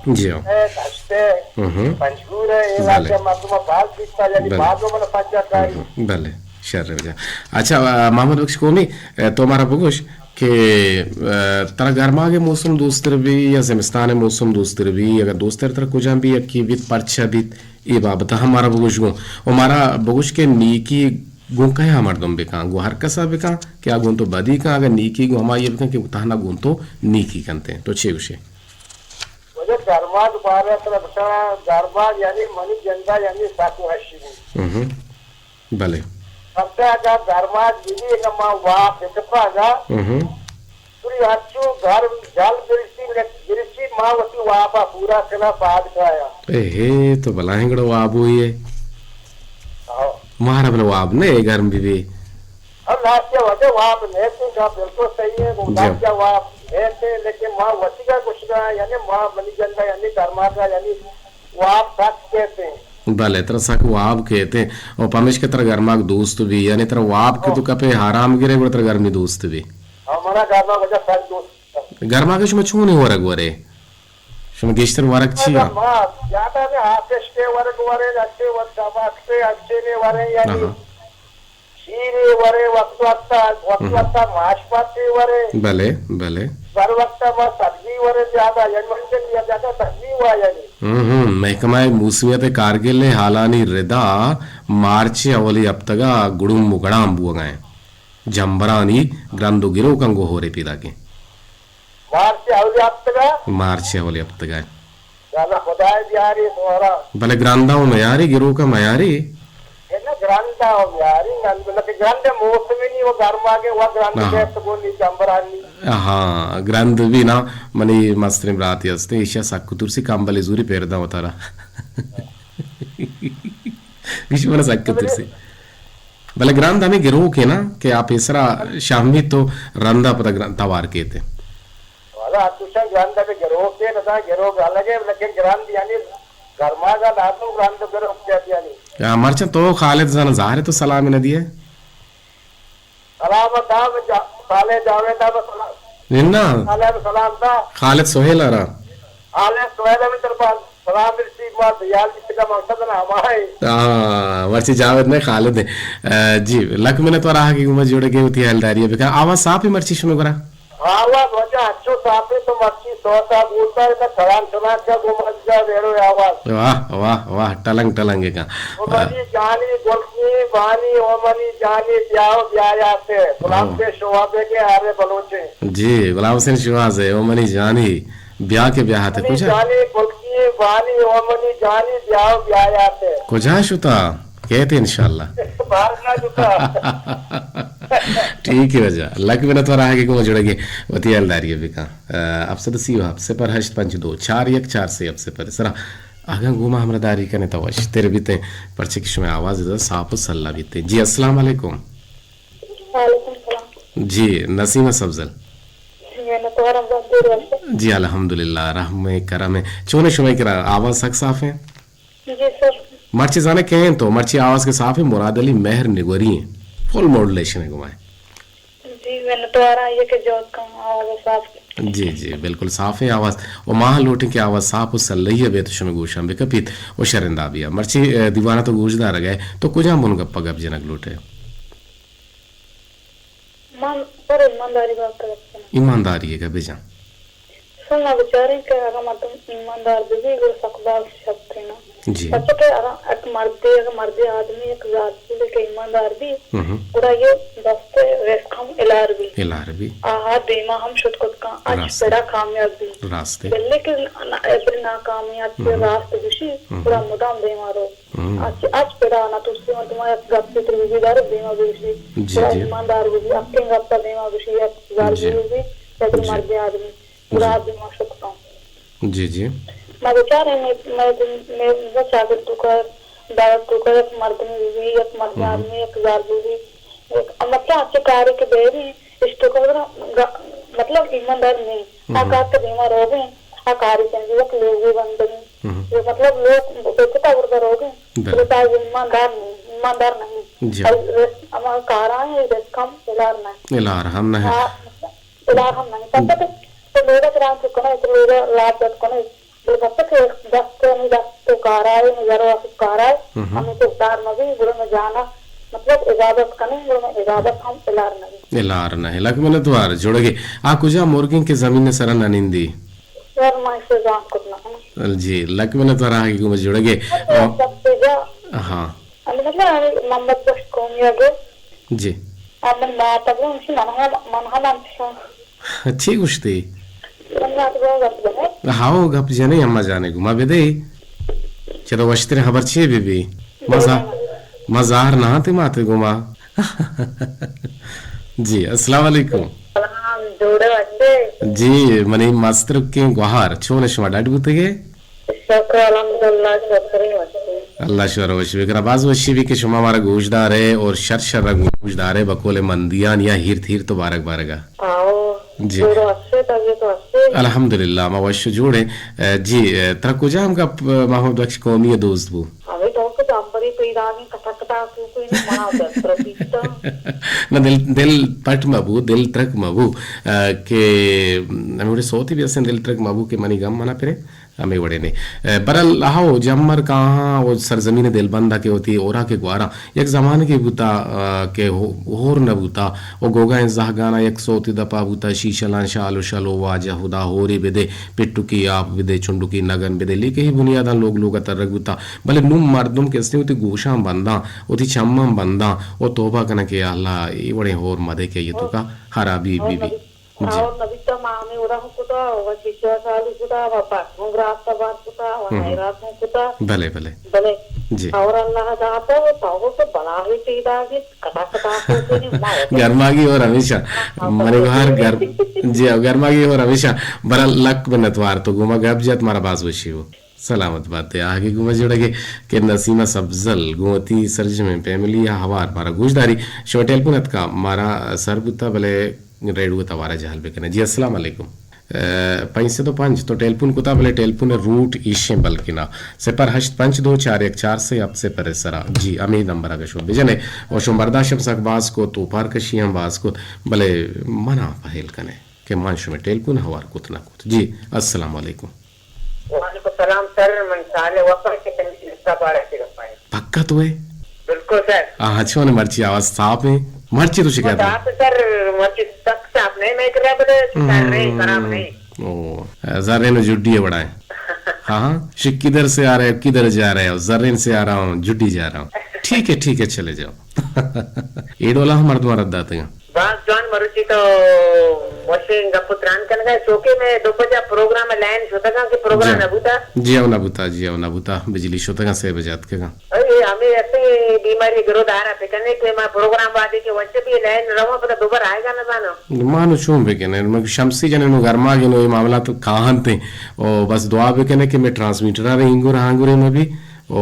جی۔ اے دشت ء ہم۔ پنجگور ء علاقہ بلے۔ مردم باز دیستا، یعنی بلے۔ باز من پنجا کاری۔ ہم۔ بلے، شر وجہ۔ اچھا، آ، محمد بخش قومی، آ، تو مارا بگوش کہ، آ، ترا گرماگ ء موسم دوستر بی یا زمستان ء موسم دوستر بی، اگر دوستر ترا کجام بی، یکی بیت، پرچا بیت، اے بابت ء ہم مارا بگوش گوں۔ و مارا بگوش کہ نیکی گوں کیا مردم بکاں، گوں ہر کسا بکاں کہ آ گوں تو بدی کاں، اگر نیکی گوں ہمائی بکاں کہ تہنا گوں تو نیکی کنتے۔ تو چے گوشے؟ واجہ درماگ بارہ ترا بچا، درماگ یعنی منی جندا یعنی ساکو ہشی بو۔ ہم۔ بلے۔ پرچا اگاں گرماگ بہ بی، اگاں ما واب بکپاں اگاں، ہم۔ پوری ہرچو گرم جل برسی، برسی، ما وتی وابا پورا کنا پاد کایا۔ اے ہے تو بلاہیں گڑا واب ہوئی ہے۔ ہاں۔ مارا بلا واب نہ ہے گرم بہ بی۔ ہم لاشیا وجہ واب نہ تھی، بالکل صحیح ہے، وہ جی۔ لاشیا واب نہ تھی، لیکن ما وتی کا کچھ کا، یعنی ما منی جنگا، یعنی گرماگا، یعنی واب سک کیت ایں۔ بلے، ترا سک واب کیت ایں۔ او پمیشکا ترا گرماگ دوست بی، یعنی ترا واب کہ ہاں۔ تو کپے آرام گرے، گڑا ترا گرمی دوست بی۔ ہاں، منا گرماگ وجہ سک دوست۔ گرماگ شما چونیں ورگ ورے؟ شما گیشتر ورگ چی؟ ما زیادہ نے آتش کے ورگ ورے، اچھے ورگ، اچھے، اچھے نے ورے، یعنی ہاں۔ شیرے ورے، وقت وقتا، وقت ہم۔ وقتا ماش پاتے ورے۔ بلے، بلے۔ بر وقتا ما سبزی ورے زیادہ، یعنی منزل یا زیادہ سبزی ہوا یعنی۔ ہم، ہم۔ محکمہ موسمیات کارگل ءِ حالانی ردا مارچ ءِ اولی ہپتگا گڑم و گڑام بوگا ایں۔ جمبرانی گرند و گروکاں گوں ہورے پیداکیں۔ مارچ ءِ اولی ہپتگا؟ مارچ ءِ اولی ہپتگا۔ یا اللہ خدائے بیاری دوارا۔ بلے گراندا و میاری، گروکا میاری۔ اے نہ گراندا و میاری، نند، نہ کہ گرند موسمی نی و گرماگے و گرند ہاں۔ کیت گونی جمبرانی۔ ہاں، گرند بی نا، منی مستریں براتے ہستے، ایشا سک ترسی کمبلے زوری پیرداں وتارا۔ گیش من سک ترسی۔ بلے گرند ہمے گروکے نا کہ آ پیسرا شہمی تو رندا پدا گرند توار کیتے۔ والا، اتوشن گرند ہمے گروکے، ندا گروک الگے، لیکن گرند یعنی گرماگا لازم گرند گروک کیت یعنی۔ آ، مرچاں تو خالد زن ظاہر ہے تو سلام نہ دیے۔ سلام دام جا-، خالد جاوید دام سلام۔ ننا۔ خالد سلام دا۔ خالد سہیل آرا۔ خالد سہیل ہمیں طرف سلام رسید ما دیال جس کا مقصد نہ ہمائے۔ ہاں، مرچی جاوید نے خالد ہے۔ آ، جی، لک منت وار آہا کہ گوما جوڑے گئے ہوتی حالداری ہے بکا۔ آواز صاف ہے مرچی شمے گرا؟ آواز وجہ اچھو صاف ہے تو مرچی سوتا بولتا ہے تو سلام سلام کا گوما جا ویرو آواز۔ واہ، واہ، واہ، ٹلنگ، ٹلنگ کا۔ او منی جانی گلکی بانی، او منی جانی بیاو بیایاتے۔ غلام ہاں۔ کے شوابے کے آرے بلوچے۔ جی، غلام حسین شوہاز ہے، او منی جانی بیا کے بیاہاتے۔ منی کجا؟ جانی گلکی بانی، او منی جانی بیاو بیایاتے۔ کجا شتا؟ کہتے انشاءاللہ۔ باہر نہ جتا۔ ٹھیک ہے وجہ۔ لک منت وار آہا کہ گوما جڑگے وتی حالداری بکا۔ آ، ہفت سد سی و ہفت، صفر ہشت پنچ دو چار یک چار سے ہفت صفر۔ سرا، اگاں گوما ہمراہ داری کنے تو وش تر بیتے، پرچے کہ شما آواز دا صاف و سلا بیتے۔ جی، السلام علیکم۔ وعلیکم السلام۔ جی، نسیمہ سبزل۔ جی، الحمدللہ، رحم کرم ہے۔ چونے شما کرا آواز سک صاف ہے؟ جی سر۔ مرچی زانے کہیں تو، مرچی آواز کے صاف ہے، مراد علی مہر نگوری ہیں۔ فل ماڈولیشن ہے گمائے۔ جی، منتوار آں، یہ کہ جوت کم آواز صاف۔ جی، جی، بالکل صاف ہے آواز۔ و ما لوٹیں کہ آواز صاف و سلہی ہے، بے تو شمے گوشاں بکپیت و شرندا بیا۔ مرچی، اے، دیوانا تو گوش دارگ ہے، تو کجام بن گپا گپ جنگ لوٹے؟ من پر ایمانداری بات کرتا ہوں۔ ایمانداری ہے گپ جان۔ سر، ما بچاریں کہ اگاں مردم ایماندار بہ بی، گڑا سک باز شرتر انت۔ جی۔ پرچا کہ اگاں یک مردے، اگاں مردے آدمی یک زالبولے کہ ایماندار بی، ہم۔ گڑا یہ دست رزق ہم الار بی۔ الار بی۔ آہا دیما ہم شت کت کن، اچ راست۔ پڑا کامیاب بی۔ راست۔ بلے کہ نا-، بلے ناکامیاب کہ ہم۔ راست گوشی، ہم۔ گڑا مدام دیما رو۔ ہم۔ اچ، اچ پڑا نہ ترسی، من تما یک گپے تر بی دار دیما گوشی۔ جی، گڑا جی۔ ایماندار بی، اکیں گپا دیما گوشی، یک زالبولے بی، یک جی۔ مردے آدمی۔ گڑا دیما شت کن۔ جی، جی۔ ما بچاریں، مئے، مئے، مئے چاگرد توکا، دعوت توکا یک مردمے بی، یک مردے آدمی، یک زالبولے، یک، مطلب، اچے کارے کہ بیری، اشتوکا گڑا، مطلب، ایماندار نہیں۔ آ کار کہ دیما روگیں، آ کاری کنگی، یک لوگے بندگی۔ مطلب، لوگ بچتا وردا روگیں۔ بلے۔ بتا ایماندار نہیں، ایماندار نہیں۔ جی۔ اما کارا ہے، رزق ہم الار نہ۔ الار ہم نہ۔ الار ہم نہ۔ پرچا کہ تو لوگا تران چکنا، تو لوگا لاپ جت کنے۔ بلے پرچا کہ دست، نی دست تو کارائے، نی زر و اسپ کارائے، ہمیں تو ادار مبی، گڑا نہ جانا، مطلب، عبادت کنے، گڑا نہ عبادت ہم الار نہ۔ الار نہ۔ لک منت وار، جوڑگے۔ آ کجا مرگیں کہ زمین سرا نہ نندی؟ سر، ما اسے جان کت نہ کنم۔ جی، لک منت وار آ کہ گوما جوڑگے۔ مطلب، سب سے جا۔ ہاں۔ مطلب، محمد بخش قومی آگے۔ جی۔ آ من مات ءَ گوں، گوشی، من ہم، من ہم انچش آں۔ چی گوشتی؟ من مات ءَ گوں گپ جنئے؟ ہاؤ، گپ جنئے، اما جان ءَ گوما بدئے۔ چہ تو وشتریں خبر چی بہ بی؟ ما زا-، ما زاہر نہ آں تئی مات ءَ گوما۔ جی، السلام علیکم۔ سلام، جوڑے وشے؟ جی، منی مسترکیں گوہار، چون شما، ڈاڈ بوتگے؟ شکر الحمدللہ، شکر وشے۔ اللہ شمارا وشی بکنہ، باز وشی بی کہ شما مارا گوش دارے اور شر شر گوش دارے، بقول مندیان یا ہیرت ہیرت و بارگ بارگا۔ آؤ، جی۔ جوڑ وشے، طبیعت وشے؟ الحمدللہ، ما وش جوڑیں۔ اے، جی، اے، ترا کجام گپ، اے، محمد بخش قومی دوست بو؟ ہمے تو کہ جمبرے پیداگیں کٹک کٹاک کوکیں منا دلترک بیتاں۔ نہ، دل، دل پٹ مہ بو، دل ترک مہ بو، اے، کہ ہمے وڑے سوتے بی ہستیں، دل ترک مہ بو کہ منی گم منا پرے، ہمے وڑے نے۔ اے، برحال، ہاو جمبر کاہاں و سرزمین دلبندا کہ وتی ہورا کہ گواراں، یک زمانگے بوتا، آ، کہ ہو-، ہور نہ بوتا و گوگائیں زہگانا یک سوتے دپا بوتا، شیشلاں شال و شل و واجہ ہدا ہورے بدے، پٹکی آپ بدے، چنڈکی نگن بدے، لیکہی بنیاداں لوگ لوگا ترگ بوتا۔ بلے نوں مردم کہ استیں وتی گوشاں بنداں، وتی چماں بنداں و توبہ کناں کہ یا اللہ، اے وڑیں ہور مدے کہ یہ توکا خرابی بی بی۔ جی۔ اور نبی تو ما ہمیں اڑا ہوں کتا، و شیشہ شال ہوں کتا، و پاک ہوں گرافتا بات کتا، و ہم۔ حیرات ہوں کتا۔ بلے، بلے۔ بلے۔ جی۔ اور اللہ داتا و پاگو تو بلاہی پیدا گیت، کٹا کٹا کو کنی ما ہوتا۔ گرماگی اور ہمیشہ۔ ہاں، ہاں، منی بہار گر-، جی، گرماگی اور ہمیشہ۔ برا لک منتوار تو گوما گپ جت، مارا باز وشی ہو۔ سلامت بات ئے۔ آہگے گوں ما جڑگ ئے کہ نسیمہ سبزل گوں وتی سرجمیں فیملی ء ہوار مارا گوشداری۔ شما ٹیلیفون اتکا مارا سر بوتا، بلے ریڈیو ء توارا جہل بکنئے۔ جی، السلام علیکم۔ ء، پنچ سد و پنچ تو ٹیلیفون کتا، بلے ٹیلیفون ء روٹ ایشیں بلکنا صفر ہشت پنچ دو چار یک چار سے ہفت صفر ء سرا۔ جی، ہمے نمبر ء گشو بجنے۔ و شما برداشت ہم سک باز کت، توپار کشی ہم باز کت، بلے منا پہل کنے کہ من شمے ٹیلیفون ہوار کت نہ کت۔ جی، السلام علیکم۔ وعلیکم السلام سر، من صالح وفا کہ تنگی لستا بارہ سے گپائیں۔ پکا تو ہے؟ بالکل سر۔ آہاں، چون مرچی آواز صاف ہے؟ مرچی تو شکایت ہے؟ صاف ہے سر، مرچی سخت صاف نہیں، میں کر رہا بلے سر نہیں، خراب نہیں۔ او، زرین و جڈی ہے بڑا ہے۔ ہاں، ہاں، شک کدھر سے آ رہے ہو، کدھر جا رہے ہو؟ زرین سے آ رہا ہوں، جڈی جا رہا ہوں۔ ٹھیک ہے، ٹھیک ہے، چلے جاؤ۔ اے ڈولا ہم مردم رد داتے ہیں۔ باز جوان، مروچی تو وشیں گپ و تران کنگا، چوکہ میں دو بجہ پروگرام لائن شتگاں کہ پروگرام جی۔ نہ بوتا۔ جی او نہ بوتا، جی او نہ بوتا، بجلی شتگاں سے بجہ اتکگاں۔ اے ہمیں ایسے بیماری گرو دارا پکنے کہ ما پروگرام وادے کہ وچ بھی لائن رواں پتہ دوبر آئے گا نہ زانو۔ ما نو چون بکنے، ما شمسی جنے نو گرما گنو یہ معاملہ تو کاہن تے۔ او بس دعا بکنے کہ میں ٹرانسمیٹر آ رہے انگور ہانگورے میں بھی۔ او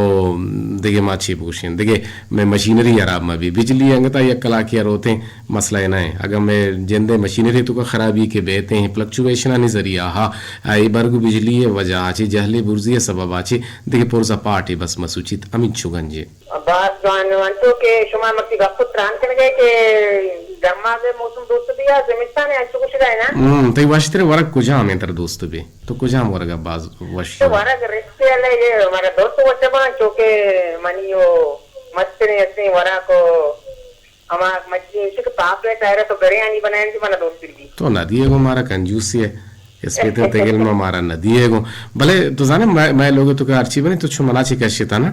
دگہ ما چی بگوشیں، دگہ مئے مشینری ہراب مہ بی۔ بجلی انگتا یک کلاکے ء روتیں، مسئلہ نہ ایں۔ اگاں مئے جند ء مشینری توکا خرابی کہ بیتیں، فلکچویشنانی ذریعہ ہا، اے برگ بجلی ء وجہ ء چہ، جہلی برزی ء سبب ء چہ، دگہ پرزا پاٹے بس مسوچیت، ہمینچو گنجے۔ باز جوان، انچو کہ شما مرچی گپ و تران کنگے کہ گرماگ ء موسم دوست بی یا زمستان ء انچو گوشگا ہے نا؟ ہم، تئی وشتر ورگ کجام انت تر دوست بی؟ تو کجام ورگ ء باز وش تو ئے؟ ورگ رسکے اللہ، یہ مارا دوست وش باں، چونکہ منی و مستریں ہستیں ورگ و ہما مچی ایشی کہ پاپ ہے ٹائر تو بریانی بنائیں کہ منا دوست بی۔ تو نہ دیے گو مارا کنجوسی ہے، اسپیتیں تگل ما مارا نہ دیے گو۔ بلے تو زانے مئے، مئے لوگ تو کہ ہرچی بنے تو چو منا چی کشتا نا،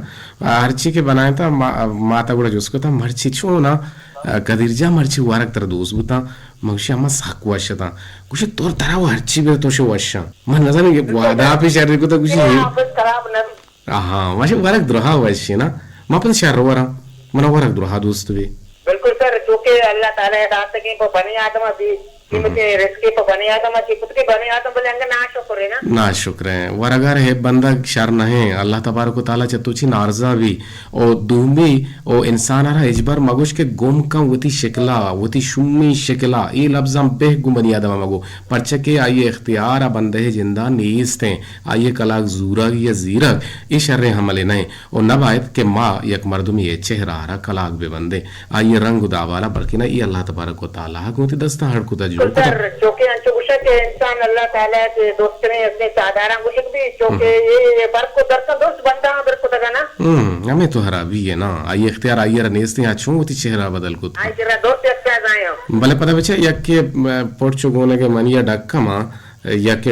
ہرچی کہ بنائیں تا ما، ماتا گڑا جس کو تا مرچی چو نا، قدیر جان مرچی ورگ تر دوست بوتا۔ من گوشی، اما سک وش اتاں۔ گوشی، تو ترا و ہرچی بہ تو شو وشاں۔ من نزاناں کہ وعدہ پہ شر کو تو گوشی، یہ۔ خراب نہ بی۔ آہاں، وش ورگ درہا وش نا۔ ما پد شر وراں۔ منا ورگ درہا دوست بی۔ بالکل سر، چونکہ اللہ تعالی داتگیں پہ بنی آدم بی، قیمتیں رزقے پہ بنی آدم چی کت کہ بنی آدم بلے انگا ناشکر ہے نا۔ ناشکر ہیں۔ ورگار ہے بندگ شر نہیں۔ اللہ تبارک و تعالی چہ تو چی نارضا بی۔ او دومی، او انسان ء را ہچبر مگوش کہ گم کن وتی شکل ء، وتی شومیں شکل ء۔ اے لبزاں بہ گوں بنی آدم ء مگو، پرچا کہ آئی ء اختیار ء بندہ ء جند ء نیست انت۔ آئی ء کلاگ زورگ یا زیرگ، اے شریں عملے نہ انت۔ و نہ باید کہ ما یک مردمے ء چہرہ ء را کلاگ بہ بندیں، آئی ء رنگ و داب ء را، بلکنا اے اللہ تبارک و تعالی ء گوں وتی دستاں ہڑ کتہ جوڑ کتہ۔ سر، چوکہ انچو گوشہ کہ انسان اللہ تعالی ء چہ دوستریں ہستیں ساہداراں گوشگ بی، چوکہ اے برک و درکاں درست بندہ آں بر کتگ نا۔ ہم، ہمے تو ہرابی ہے نا، آئی اختیار آئی را نیست ہیں، آ چون وتی چہرہ بدل کت؟ آئی کرا درست اختیار آیاں۔ بلے پدا بچا یک کہ، م، پٹ چو گونگ ء منی ء ڈک ہما، یک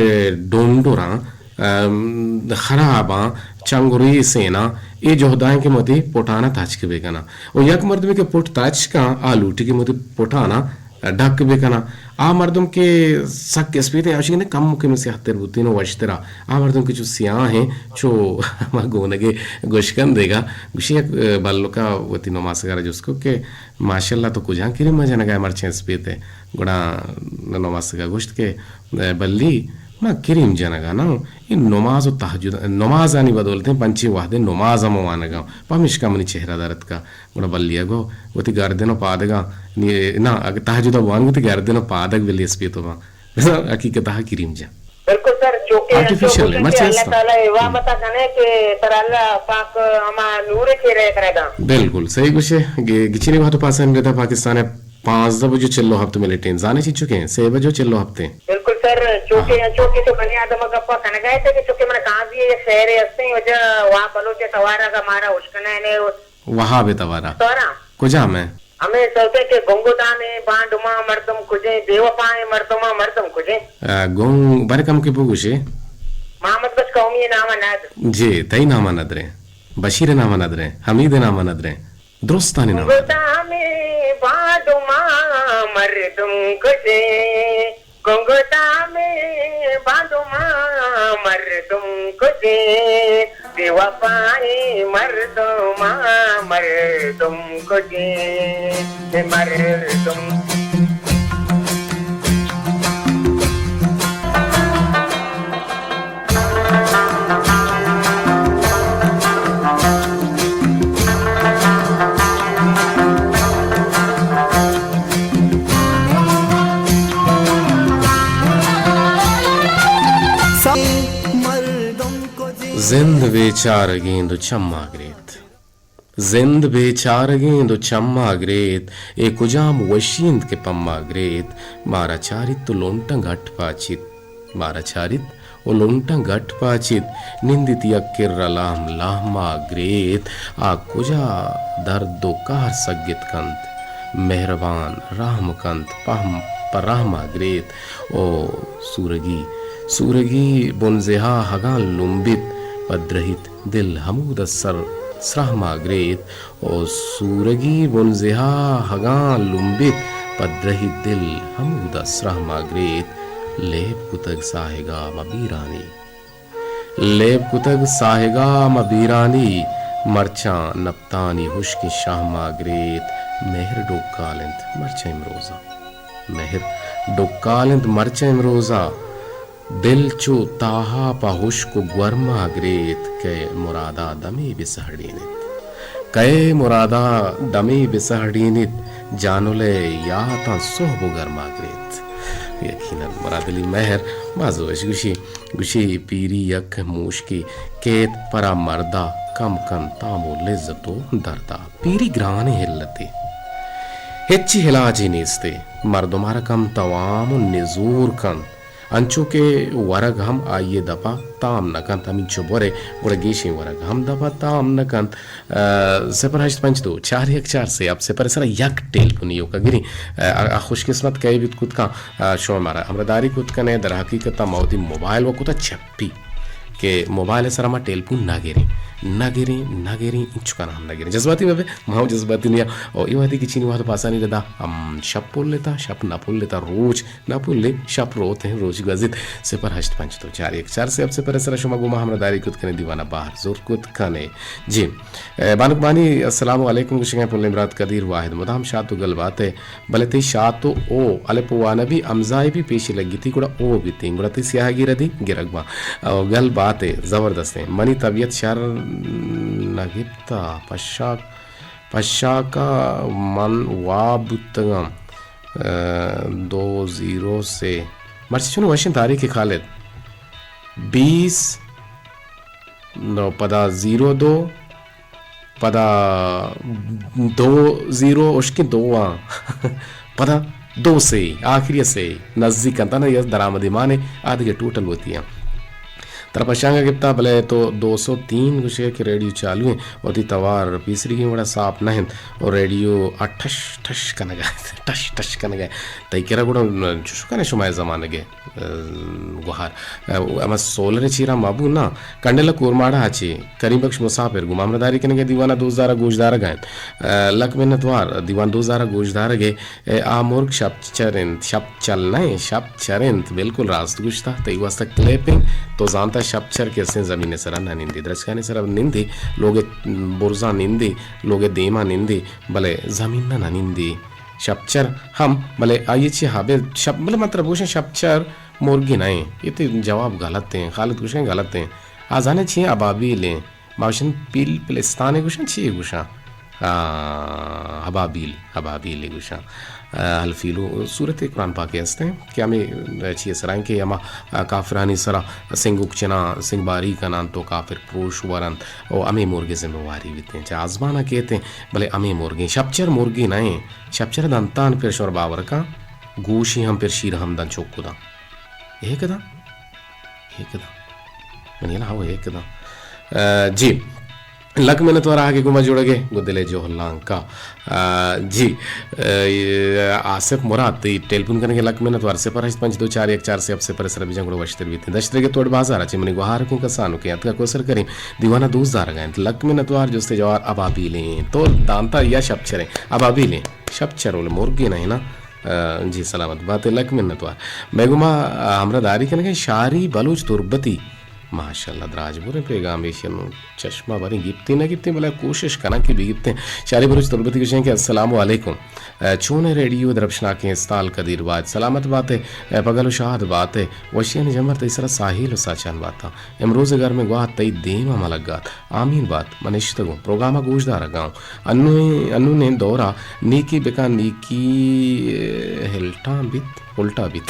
ڈونڈراں، ام، خراباں، چنگ و ریسیناں، اے جہدائیں کہ متی پٹانا تچک بکناں۔ و یک مردمے کہ پٹ تچکاں، آ لوٹی کہ متی پٹانا ڈک بکناں۔ آ مردم کہ سک اسپیت ایں، آشی نے کم کہ من سیاہ تر بوتین و وشترا۔ آ مردم کہ چو سیاہ ایں، چو ہما گونگے گوشکندے گا، گوشی یک، اه، بلکا وتی نماسگارا جست کو کہ ماشاءاللہ تو کجان کریم جنگا ئے مرچیں اسپیت ئے؟ گڑا نماسگا گوشت کہ، اه، بلی، ما کریم جنگا نہ اوں، اے نماز و تہجد، نمازانی بدولتیں پنچیں وہدے نماز ہم وانگا اوں، پمیشکا منی چہرہ در اتکا۔ گڑا بلی ء گو وتی گردن و پادگاں، نی-، ناں، اگہ تہجد ء بوان وتی گردن و پادگ بلی اسپیت و باں۔ بزاں حقیقت ء کریم جان۔ بالکل سر، چوکہ، آرٹیفیشل چوکہ ہے، مرچی اللہ ہستاں۔ تعالیٰ ء عبادت کنئے کہ ترا اللہ پاک ہما نور ء چیرہ کنئے داں۔ بالکل صحیح گوشے، گے-، گچینی وہد و پاسانی ردا پاکستان ء پانزدہ بجو چل و ہپت منٹ انت۔ زانے چنچکیں؟ سے بجو چل و ہپت انت۔ بالکل سر، چوکہ، ہاں۔ چوکہ تو بنی آدم ء گپا کنگا ات کہ چوکہ من کانزی ء یک شعرے ہستیں، وجہ وہاب بلوچ ء توار ء مارا اشکنائینے۔ وہاب ء توارا؟ توارا۔ کجام ء؟ ہمے سوتے کہ گنگدامیں باں ڈماں مردم کجیں، بے وفائیں مردماں مردم کجیں۔ آ، گوں برے کم کہ بگوشے۔ محمد بخش قومی نام ء ندر۔ جی، تئی نام ء ندریں۔ بشیر نام ء ندریں۔ حمید نام ء ندریں۔ درستانی نام ء ندریں۔ گنگدامیں باں ڈماں مردم کجیں۔ گنگدامیں باندماں مردم کجیں، بے وفائیں مردماں مردم کجیں، مردم۔ زند بے چارگیں دو چما گریت۔ زند بے چارگیں دو چما گریت، اے کجام وشی انت کہ پما گریت؟ مارا چاریت و لونٹاں گٹ پاچیت۔ مارا چاریت و لونٹاں گٹ پاچیت، نندیت یک کر ء لہم لہما گریت۔ آ کجا درد و قہر سگت کنت؟ مہربان رحم کنت، پہم پہ رحما گریت۔ او سورگی، سورگی بنزہا ہگاں لمبیت، پہ درہیت دل ہمودا سر سرہما گریت۔ او سورگی بنزہا ہگاں لمبیت، پہ درہیت دل ہمودا سرہما گریت۔ لیب کتگ ساہگا مہ بیرانی، لیب کتگ ساہگا مہ بیرانی، مرچاں نپتانی ہشکیں شہما گریت۔ مہر ڈکال انت مرچاں امروزا، مہر ڈکال انت مرچاں امروزا۔ دل چو تاہا پہ ہشک و گورما گریت، کئے مرادا دمے بسہڈینیت۔ کئے مرادا دمے بسہڈینیت، جانل ء یاتاں سہب و گرما گریت۔ یقیناً مراد علی مہر باز وش گوشی، گوشی پیری یک موشکے کیت پرا مردا، کم کن تام و لذت و دردا۔ پیری گرانیں علتے، ہچی علاجے نیستے، مردم ء رقم توام و نزور کنت۔ انچو کہ ورگ ہم آئی ء دپ ء تام نہ کنت، ہمینچو برے گڑا گیشیں ورگ ہم دپ ء تام نہ کنت۔ ء، صفر ہشت پنچ دو چار یک چار سے ہپت صفر ء سرا یک ٹیلپون ایوکا گریں۔ ء، آ خوش قسمت کئے بیت کت کن، ء، شما مارا ہمراہداری کت کن ئے۔ در حقیقت ء ما وتی موبائل و کتا چپی کہ موبائل ء سرا ما ٹیلپون نہ گریں، نہ گریں، نہ گریں، انچکان ہم نہ گریں۔ جذباتی مہ بے، ما ہم جذباتی نیا۔ او اے وہدی کہ چینی وہد پاسانی ردا ہم شپ پلتا، شپ نہ پلتا، روچ نہ پلیں، شپ روت ہیں، روچ گوزیت۔ صفر ہشت پنچ دو چار یک چار سے ہپت صفر ء سرا شما گوں ما ہمراہداری کت کن ئے، دیوان ء بہر زور کت کن ئے۔ جی، اے، بانک بانی، السلام علیکم، گوشگ ء پلیں برات قدیر واحد مدام شات و گل بات ئے، بلے تئی شات و او الف و واو نہ بی، ہمزہ ئے بی پیش لگیتی، گڑا او بیتیں، گڑا تئی سیاہگی ردی گرگ باں۔ او گل بات ئے، زبردستیں۔ منی طبیعت شر نہ گپتا، پشاک پشاکا من واب بوتگاں۔ ء، دو زیرو سے۔ مرچی چون وشیں تاریخ خالد۔ بیس، نو پدا زیرو دو، پدا دو زیرو اشکیں دو آں۔ پدا دو سے، آخری سے، نزدیک انت نا، یا درآمدی مانے، آ دگہ ٹوٹل وتی آں۔ ترا پشانگا گپتا، بلے تو دو سو تین گوشے کہ ریڈیو چالو ایں، وتی توار پیسریگیں وڑا ساپ نہ انت، او ریڈیو ءَ ٹش ٹش کنگا، ٹش ٹش کنگا۔ تئی کرا گڑا چشو کنے شمئے زمانگے، ءَ، گوہار۔ ءَ، ہما سولر چیرا مبو نا، کنڈل کورماڑا چی، کریم بخش مسافر گوں ہمراہداری کنگے دیوانا دوزدارا گوشدارگا انت۔ ءَ، لک منتوار دیوان دوزدارا گوشدارگے۔ اے آ مرگ شپ چر انت، شپ چل نہ انت، شپ چر انت، بالکل راست گوشتا۔ تئی واسطہ کلیپنگ، تو زانتا شپ چر کہ استیں زمین سرا نہ نندی، درچکانی سرا نندی، لوگ برزا نندی، لوگ دیما نندی، بلے زمین نہ نندی۔ شپ چر ہم، بلے آئی چی ہابے شپ، بلے من ترا بوشن شپ چر مرگی نہ انت۔ یہ تئی جواب غلط ہیں، خالد گوشن غلط ہیں۔ آ زانے چی ہیں؟ ابابیل ہیں۔ ما گوشن پیل پلستانے گوشن، چی گوشن؟ آ، ابابیل، ابابیل گوشن۔ آ، الفیلو سورت قرآن پاک ہستیں کہ ہمیں چی سرائیں کہ ہما کافرانی سرا سنگوک چنان، سنگ باری کنان تو کافر پروش ورن او ہمیں مرگ ذمہ واری بیتیں۔ چہ آزمانا کیتیں، بلے ہمیں مرگیں۔ شپچر مرگی نہ ہیں۔ شپچر دنتان پھر شور باور کا، گوشی ہم پھر شیر ہم دن چوک کداں۔ اے کداں؟ اے کداں؟ منی نا ہو اے کداں؟ آ، جی۔ لک منت وار آگے گما جوڑگے، گو دلے جو لانکا۔ آ، جی۔ آ، آصف مراد، تئی ٹیلیفون کنگے لک منت وار، صفر ہشت پنچ دو چار یک چار سے صفر سر بجن گڑا وشتر بیتیں۔ دشترگے توڑ بازار، چی منی گوہار کن کسانو کے اتکا کوسر کریم، دیوانہ دوست دارگا انت۔ لک منت وار جستے جوار ابابیلیں۔ تو دانتا یا شپچریں؟ ابابیلیں۔ شپچر ول مرگی نہ نا۔ آ، جی سلامت بات، لک منت وار۔ مئے گوما، آ، ہمراہ داری کنگے شاری بلوچ تربتی۔ ماشاءاللہ، دراج بوریں پیغام ایشی نوں چشمہ بریں گپتیں نہ گپتیں، بلے کوشش کناں کہ بگپتیں۔ شاری بلوچ تربتی گوشیں کہ السلام علیکم۔ آ، چون ہے ریڈیو درپشناکیں استال قدیر بات، سلامت بات ہے، آ، پگل و شاد بات ہے، وشیانی جمر تئی سرا ساحیل و ساچان باتاں۔ امروز گرمیں گوات تئی دیم ء مہ لگات۔ آمین بات۔ من نشتگوں، پروگرام ء گوشدارگا اوں۔ انوں، انوں نے دورا نیکی بکن، نیکی، ء، ہلٹاں بیت، الٹا بیت۔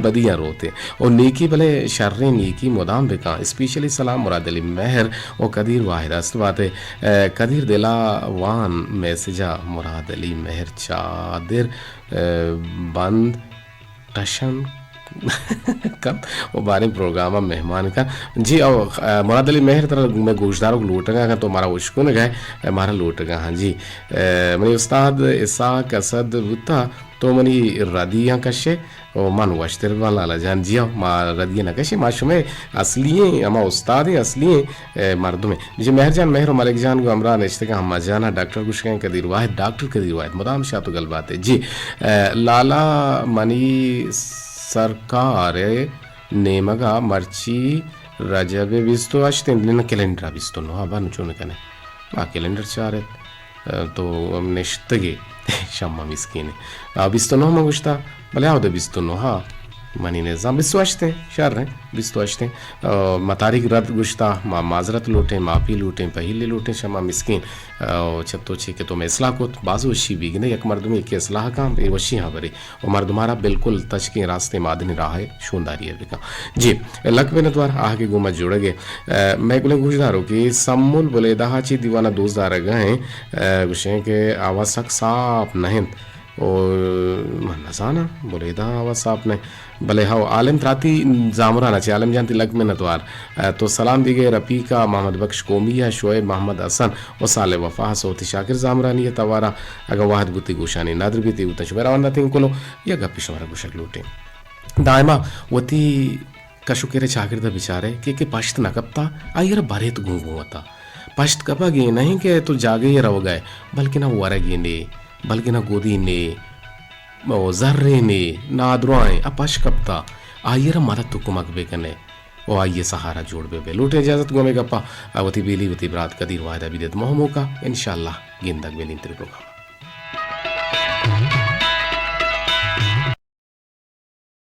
بدیاں روتے۔ او نیکی بلے شریں نیکی مدام بکن۔ اسپیشلی سلام مراد علی مہر او قدیر واحد است باتے۔ ء، قدیر دلا وان میسجا مراد علی مہر چادر، ء، بند ٹشن کن و باریں پروگرام ء مہمان کن۔ جی، او، ء، مراد علی مہر ترا مئے گوشداروک لوٹگا کن، تو مارا اشکنگا ئے، ء، مارا لوٹگا، ہاں جی۔ ء، منی استاد اسحاق اسد بوتا، تو منی ردیاں کشے، او من وشتر باں لالا جان۔ جی ہاں، ما ردی نہ کشے، ما شمئے اصلی ایں، ہما استاد ایں، اصلی ایں۔ ء، مردمے۔ جی مہر جان، مہر و ملک جان گوں ہمراہ نشتگاں، ہما جانا ڈاکٹر گوشگاں قدیر واحد، ڈاکٹر قدیر واحد، مدام شات و گل باتے۔ جی، ء، لالا منی سرکار ء نیمگا مرچی رجب ء بیست و ہشت انت، نہ کیلنڈر ء بیست و نہ، ابا نو چون کنے؟ ما کیلنڈر چارت، ء، تو ہم نشتگے شما مسکین۔ آ، بیست و نہ من گوشتا، بلے آ ودا بیست و نہ، منی نظام بیست و ہشت ہیں، شر ہیں، بیست و ہشت ہیں۔ آ، ما تاریخ رد گوشتا، ما معذرت لوٹیں، معافی لوٹیں، پہلی لوٹیں، شما مسکین۔ آ، چہ تو چی کہ تو میں اصلاح کت، باز وشی بیگنے، یک مردمی کہ اصلاح کام، اے وشی ہاں بری۔ و مردمارا بالکل تچکیں راستیں مادنی راہ شونداری بکن۔ جی، لک منتوار آہگے گوما جوڑگے۔ آ، میں گلیں گوشدارو کہ سمول بلیدہ چی دیوانا دوست دارگا ہیں، آ، گوشیں کہ آواز سک صاف نہ انت۔ او من نزاناں، بلیدہ آواز صاف نہ انت۔ بلے ہو، عالم تراتی زامران ء چہ عالم جان تئی لک منت وار۔ ء تو سلام دیگے رفیق ء، محمد بخش قومی ء، شعیب محمد حسن و صالح وفا ء، صوتی شاکر زامرانی ء توار ء۔ اگاں وہد بوتی گوشانی ندر بیتی بوتن شمئے روان داتیں کلو، یک گپے شمارا گوشگ لوٹیں۔ دائما وتی کش و کر ء چاگرد ء بچارے کہ کہ پشت نہ کپتا، آئی ء را بریت گوں گوں وتا۔ پشت کپگ اے نہ انت کہ تو جاگہے ء روگ ء ئے، بلکنا ورگے نے، بلکنا گدی نے، او زرے نے، نادراہیں، آ پش کپتا، آئی ء را مدد و کمک بہ کن ئے و آئی ء سہارا جوڑ بہ بئے۔ لوٹیں اجازت گوں ہمے گپا، آ وتی بیلی وتی برات قدیر واحد ء بدیت مہموکا، انشاءاللہ گندگ بہ نیمتری پروگرام۔